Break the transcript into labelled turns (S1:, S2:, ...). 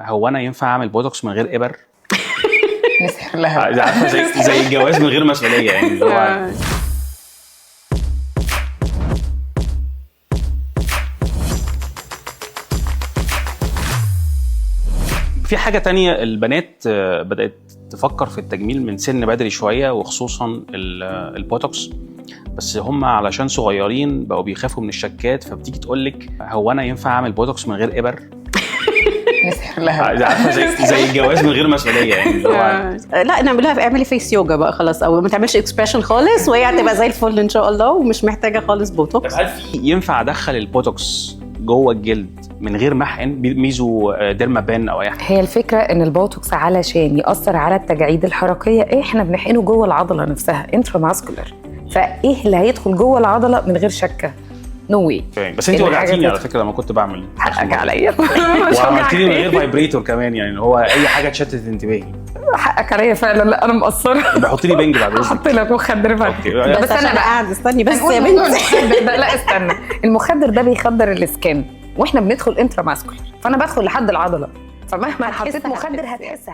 S1: هو انا ينفع اعمل بوتوكس من غير ابر؟
S2: نسحر لها.
S1: عارفه زي الجواز من غير مسؤولية، يعني اللي هو في حاجة تانية. البنات بدات تفكر في التجميل من سن بدري شوية، وخصوصا البوتوكس، بس هم علشان صغيرين بقوا بيخافوا من الشكات، فبتيجي تقول لك هو انا ينفع اعمل بوتوكس من غير ابر؟
S2: نسحر لها.
S1: عارفه زي الجواز من غير مسؤولية، يعني اللي هو
S3: لا نعملها، اعملي face yoga بقى خلاص، او ما تعملش expression خالص وهي هتبقى زي الفل ان شاء الله، ومش محتاجه خالص بوتوكس.
S1: طب هل في ينفع ادخل البوتوكس جوه الجلد من غير ما احقن meso derma pen او اي حاجة؟
S2: هي الفكرة ان البوتوكس علشان ياثر على التجاعيد الحركية احنا بنحقنه جوه العضلة نفسها intramuscular، فايه اللي هيدخل جوه العضلة من غير شكه؟ no way.
S1: بس انت وجعتيني على فكرة لما كنت بعمل.
S2: حقك عليا.
S1: وعملتيني من غير vibrator كمان، يعني اللي هو اي حاجة تشتت انتباهي.
S2: حقك عليا فعلا، لا انا مقصرة.
S1: بحط لي بنج بعد اذنك.
S2: هحط لك مخدر بعد.
S3: بس انا قاعد استني بس يا بنتي.
S2: لا استنى، المخدر ده بيخدر ال skin واحنا بندخل intramuscular، فانا بدخل لحد العضلة، فمهما حطيت مخدر هتحس.